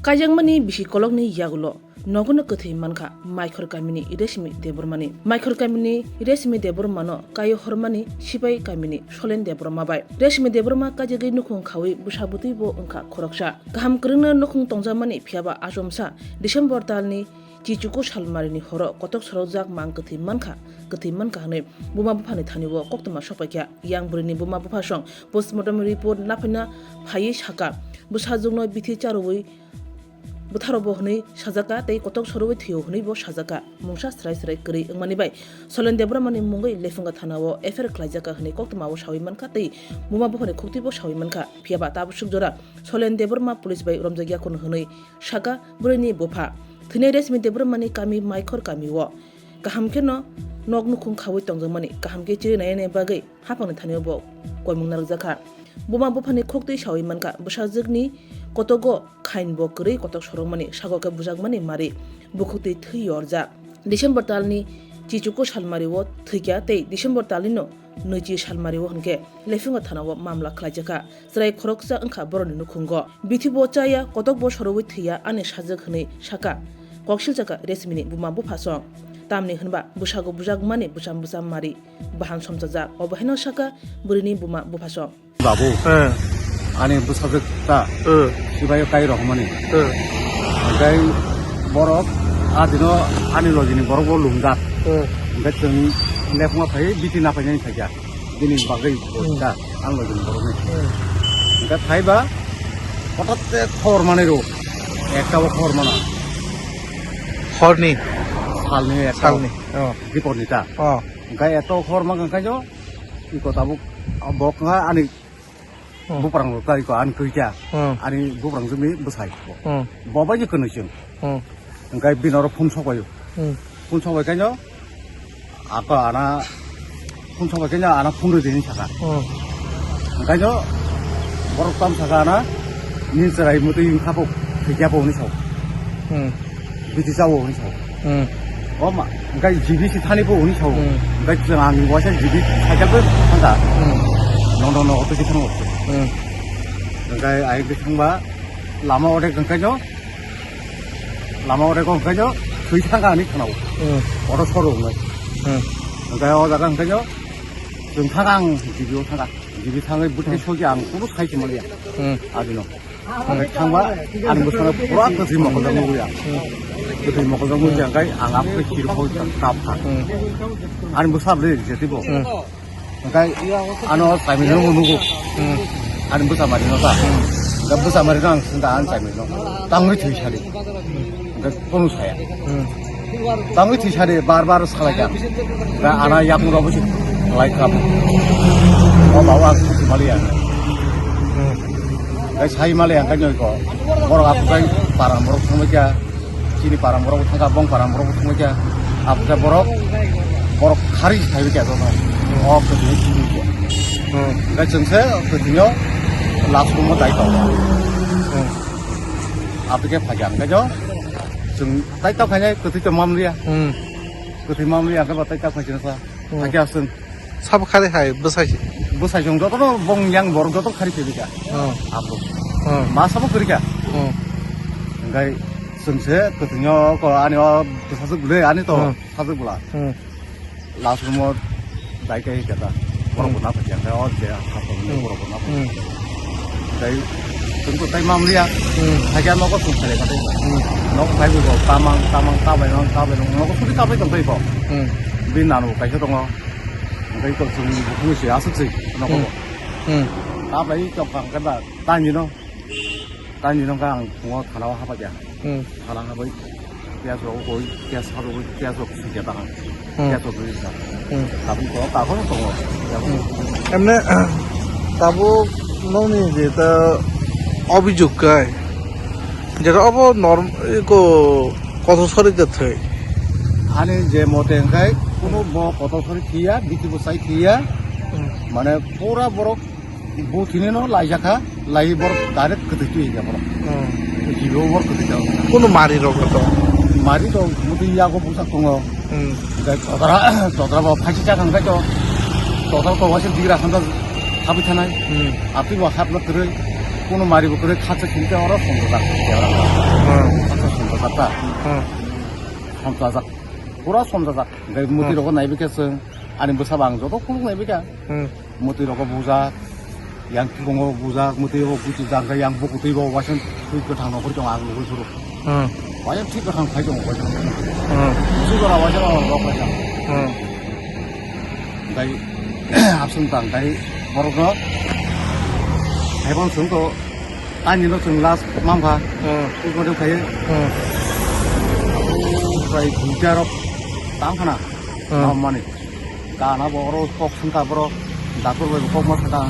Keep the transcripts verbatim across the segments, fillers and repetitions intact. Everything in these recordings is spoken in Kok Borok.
Kaijakmani bisi kolokni yagulo nogono kwthwi mankha Maikhor kamini Resmi Debbarmani. Maikhor kamini Resmi Debbarmano kaio hormani Sipai kamini Solen Debbarma bai. Resmi Debbarma kaijagwi nukhung khawi bwsa bwtwi bo wngkha khoroksa. Kaham kwrwngno nukhung tongjakmani phiyaba achomsa December talni chichuku salmarini horo kotok sorokjak mang kwthwi mankha, kwthwi mankha hwnwi buma buphani thani-o koktwma sokpaikha. Yang bwrwini buma buphasong postmortem report naphaina phaiwi sakha, bwsajwkno bithi charwi bwtharobo hwnwi sajaka tei kotok sorwi thwio hwnwibo sajaka. Mungsa srai srai kwrwi wngmani bai Solen Debbarmani mungwi Lefunga thana-o F I R khlaijakha hwnwi koktwmao sawi mankha tei buma buphani khuktwibo sawi mankha. Phiyaba tabuk suk jora Solen Debbarma police bai romjakya khun hwnwi sakha bwrwini bupha. Thwinai Resmi Debbarmani kami Maikhor kamio. Kaham kheno nok nukhung khawi tongjakmani, kaham khe chiri nainani bagwi haphangni thani-o bo koimung narwkjakha. Buma buphani khuktwi sawi mankha, bwsajwkni kotogo khain bo kwrwi kotok sorokmani, sago khe bujakmani mari, bukhuktwi thwi yorjak. December talni chichuku salmari-o thwikha tei December talnino nwichi salmari-o hwnkhe Lefunga thana-o mamla khlaijakha. Chwrai khoroksa wngkha borokni nukhungo. Bithibo chaya, kotokbo sorwi thwiya ani sajwk hwnwi sakha koksiljakha Resmini buma buphasong. Tamni hwnba bwsago bujakmani bwcham bwcham mari bahan somchajak, obo haino sakha bwrwini buma buphasong. Babu, Eh. ani bwsajwk ta Eh. sibaio kai rohormani. Eh. Hwnkhe borok a dino ani logini borokbo lungjak. Eh. Hwnkhe chwng Lefunga phai biti naphainani phaikha. Bini bagwi Hmm. boita, ang logini borokni. Hmm. Hwnkhe phaiba, hothatte khobor manwi rw, ekta bo khobor mana. Horni? Salni ekta. Salni, oh. Biporni ta. Oh. Hwnkhe ekta bo khobor mankha hwnkhe jo, iko tabuk, bo wngkha ani Hmm. buprang rok ta iko ani kwita. Hmm. Ani buprang jumi bwsai. Hmm. Bo bai je kwnwi chwng. Hmm. Hwnkhe bini oro phone sokbaio. Hmm. Phone sokbai khaino, ako ana, phone sokbai khaino ana phone rwdi hinwi sakha. Hmm. Hwnkhaino borok tam sakha ana, nini chwrai mwtwi wngkha bo, thwikya bo hinwi sao. Hmm. Biti chao hinwi sao. Hmm. O ma, hwnkhe G B si thani bo hinwi sao. Hmm. Hwnkhe chwng ang waisa G B cycle bo thangkha. Hmm. Nono nogo twi thangbo. Hmm. Hwnkhe ayuk thangba, lama odek hwnkhaino, lama odeko hwnkhaino thwi thangkha hinwi khwnao. Hmm. Oro soro wngnai. Hmm. Hwnkhe o jaga hwnkhaino chwng thangkha ang G B o thangkha. G B thangwi bwthai Hmm. sokya ang kunu sai se manliya. Hmm. Adino. Hmm. Hwnkhe thangba ani bwsano pura kwthwi mokoljak nugwi ang. Hmm. Kwthwi mokoljak nugwi ang khai ang aphuru chirkhoi kapha. Hmm. Ani bwsa bwrwi rijak teibo. Hmm. Hwnkhe ano chaimino nugo. Hmm. Ani bwsa mari no ta. Hmm. Hwnkhe bwsa mari no ang sunda ani chaimino. Tangwi thwi sadi. Hwnkhe kono saya. Hmm. Tangwi thwi sadi bar bar salaikha. Hwnkhe ana yakung rok bwsi lai kap. O bawa ang thwi maliya. Hmm. Hwnkhe sai maliya hwnkhe noi ko. Borok aphuru kai para borok thangbai kha. Chini para borok thangkha, bong para borok thangkha. Abokhe borok, borok khari thaibi khe joto. O kwthwini chini khe. Hmm. Hwnkhe chwngse kwthwino last room o dai tongo. Hmm. Abokhe phaikha hwnkhe jo chwng tai tokhainai kwthwi to mamliya. Hmm. Kwthwi mamliya hwnkhe bo tai tokhaisano sa. Hmm. Hakhe aswng. Sabo khari hai bwsai se. Bwsai chwng jotono bong yang borok joto khari phebika. Hmm. Abo. Hmm. Ma sabo kwrika. Hmm. Hwnkhe chwngse kwthwino ko ani o bwsajwk bwle ani to Hmm. sajwk bwla. Hmm. Last room o dai kai kata. Borok Hmm. bo na phakya khe o je ha ko Hmm. borok bo na phakya. Hmm. Dai chwng to tai mamliya. Hmm. Hakhe nogo chwng phai kata. Hmm. Nogo phai bo tamang tamang tabai mang tabai mang nogo sudi tabai tong tai bo. Hmm. Bini nanu kaisa tongo. Hwnkhe iko chwng bukhukni se aswk se nogo bo. Hmm. Hmm. Tabai chok kang khe ba tani no. Tani no khe ang phungo thana o habai ya. Hmm. Thana habai piyaj rok koi, piyaj sabo koi, piyaj rok sui ya ta ang. Hmm. Piyaj rok sui ya. Hmm. Tabuk ko ta ko tongo. Hmm. Emne tabuk nokni je ta obhijog kai. Jera obo norm iko kotor sori kwthwi. Ani je mote hwnkhe kuno bo kotor sori thwiya, bithi bo sai thwiya. Hmm. Mane pura borok bo thwinino laijakha, lai borok direct kwthwi twi ya borok. Hmm. Jibo borok kwthwi jago. Kuno mari rok to? Mari to muti yago busa tongo. Hmm. Gai todra, todra bo phachi chakang gai to. Todra to wasi digra khanda thabi thanai. Hmm. Atwi bo hapna kwrwi. Kuno mari bo kwrwi khatsa khinte oro songdo tak. Ta. Hmm. Somsajak. Pura somsajak. Gai muti Hmm. rogo naibi khe chwng. Ani bwsa bang joto khuluk naibi kha. Hmm. Muti rogo bujak. Yang kibongo bujak, muti rogo guti jak, yang bukutwi bo waisa twi kwthang nongkhor tongo ang nugwi suru. Hmm. Waisa twi kwthang khai tongo waisa. Hmm. Musu jora waisa rok waisa. Hmm. Gai absent tang gai borok no. Hai bang sung to. Tani no chwng last mamkha. Hmm. Postmortem khaye. Hmm. Bai duita rok tang khana. Hmm. Mammani. Kana bo oro kok sungkha borok. Doctor bai bo kok ma sakha.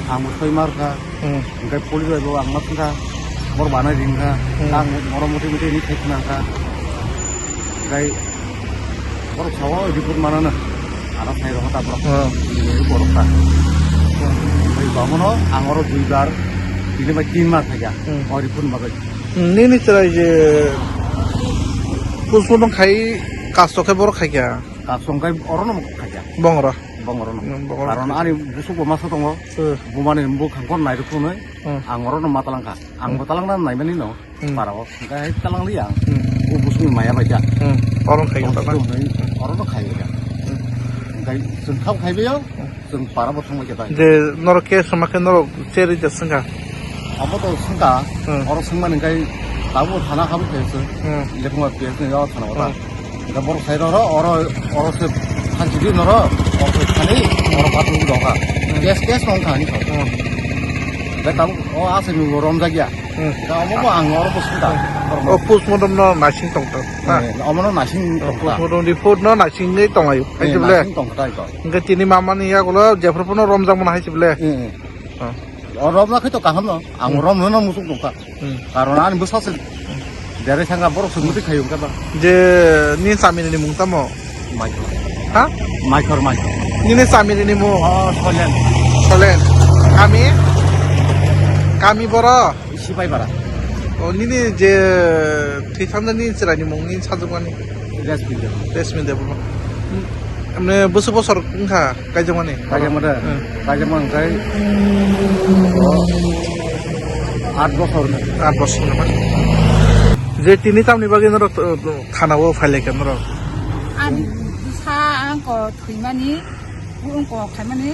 Ang bo soi mar kha. Hmm. Hingke police bai bo ang ma sungkha. Bor bana ring kha. Hmm. Ang moro moti moti ni thek na kha. Hingke Borok sawa report manana. Ana sai rohor ta borok. Hmm. Ini borok ta. Bai bamono ang oro dui bar, ini bai tin mar khaja. Hmm. O report bagwi. Hmm, nini chwrai je postmortem khai kasto khe borok khaikha. Kasto khai oro no khaja. Bongro. Bongro no. Hmm, bongro. Karon ani busuk bo masa tongo. Hmm. Bumani bukhang kon nai rukuni. Hmm. Ang oro no matalangkha. Ang bo talangna naimani no. Hmm. Para o, hingke hai talang liya. Hmm. O busungni maya bai kha. Hmm. Oro khai Tong kha na? Sung hai, oro no khai kha. Hmm. Hingke chwng khap khai bai o, Hmm. chwng para bo thang bai kha tai. Je norok case soma khe norok cherwi je swngkha? Abo to swngkha, Hmm. oro swngmani hingke tabuk thana habwi khe se. Hmm. Lekhunga case ni o thana o ta. Hmm. Hingke borok sai roro, oro, oro se thanchi di noro, oro se thani, oro patwi rokha. Hmm. Case, case no wngkha ani kho. Hmm. Hingke tabuk o aswk ni bo romjak ya. Hmm. Da omo bo ang oro bo sida. O postmortem no naising tong tong, ha? Eh, omo no naising tong ta. Postmortem report no naising ni tong ayo. Eh, hai se bole. Naising tong ta ito. Hingke tini mama ni yagulo jephru phano romjak mano hai se bole. Eh, eh. Oh. O romjak khe to kaham no. Ang Hmm. rom no no musuk tong ta. Hmm. Karon ani bwsa se dere sanga borok se muti khayo ka ba. Je ni chamini ni mung tamo? Maikhor. Ha? Maikhor, Maikhor. Nini chamini ni mung? Oh, Solen. Solen. Kami? Kami boro? Sipaipara. Oh, nini je thwi thamda nini chwrai ni mung nini sajwk mani? Resmi Debbarma. Resmi Debbarma. Amne bwswk bosor wngkha kaijakmani? Kaijakma da? Hmm. Kaijakma wngkhai, oh, aat bosor wngkha. Aat bosor wngkha. Je tini tamni bagwi norok, uh, Thana o phai lai kha norok? Ani bwsa ang ko thwimani, ang ko khaimani,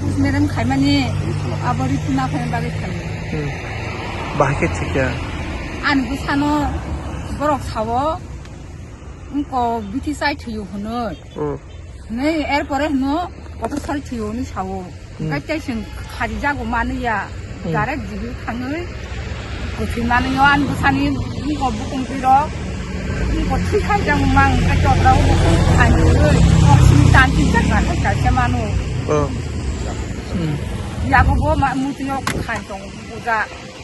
postmortem khaimani, abo report na khaimani bagwi khaimani. Hmm. Bahai khe thik ya? Ani bwsano borok sao, ang ko bithi chai thwiyo hwnwi. Hmm. Hwnwi er pore hwno kotor sal thwiyo hwnwi sao. Hmm. Hwnkhe tei chwng kharijago manwi ya, Hmm. direct jigwi thangwi kwthwi manwi o ani bwsani wngkok bukung twi rok, wngkok thwi khaijak mang hwnkhe chokra o bukung khanwi kok simi tan tin chak kha thai kaisa mano. Oh. Hmm. Yago bo ma-, mutwi o khan tong puja.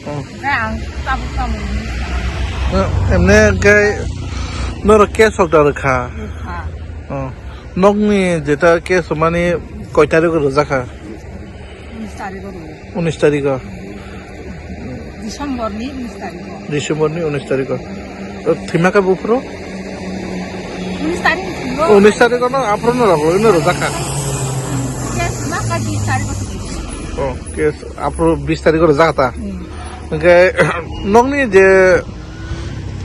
Oh. Hwnkhe ang tabuk tamo hwnwi sa. Eh, emne hwnkhe norok case order rwkha? Rwkha. Oh. Nokni jeta case mani koi tarikh rwjakha? Unis tarikh o rwkha. Unis tarikh o? December ni unis tarikh o. December ni unis tarikh o. Eh, thwima khe buphuru? Unis tarikh o. Unis tarikh o no aphuru no rok, no rwjakha? Case ma ka bis tarikh o. Oh, case aphuru bis tarikh o rwjakha ta? Hmm. Hwnkhe nokni je,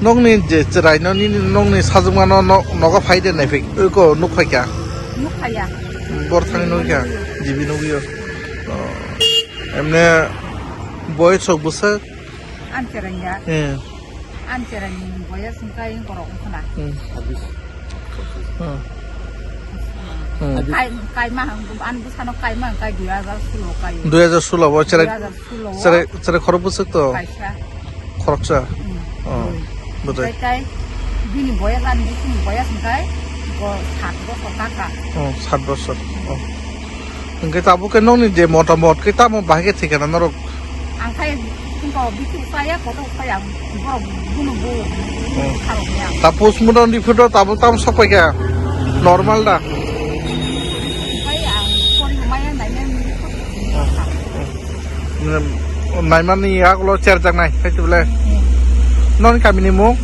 nokni je chwraino nini nokni sajwkmano no-, nogo phai de naiphaikha, eko nuk phaikha? Nuk phaiya. Bor thani nukya, jibi nukya. Oh. Emne boyes rok bwswk? Ang cherengya. Eh. Ang cherengni boyes wngkha borok wngkhana. Hmm. Hmm. Hmm. Kai, kaima, ang bwsano kaima, kai dui hajar sulo kai. Dui hajar sulo, bo cherai, dui hajar sulo. Cherai, cherai khorok bwswk to? Kaisa. Khoroksa? Hmm. Oh, bwdai. Bwdai. Tei, tei bini boyes ani bisingni boyes hwnkhe bo sat bosor taka. Oh, sat bosor. Oh. Hwnkhe tabuk khe nokni je motamot khe tamo bahai khe thwikha na norok? Ang khai tongkha o bithi saya kotor saya borok bunu bo Hmm. kharokya. Ta postmortem report o tabuk tamo sokpaikha? Normal da? Khai ang pori maya naina nini Hmm. Naimani yagulo cherjaknai, hai tibole. Hmm. Noni kamini mung?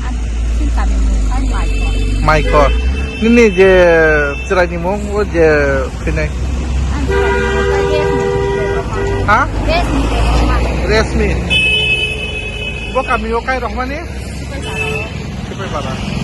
Ani kamini mung, ani Maikor. Maikor. Nini je chwraini mung, o je phinai? Ani kamini mung, Resmi. Ha? Resmi. Resmi. Bo kamio kai rohmani? Bara.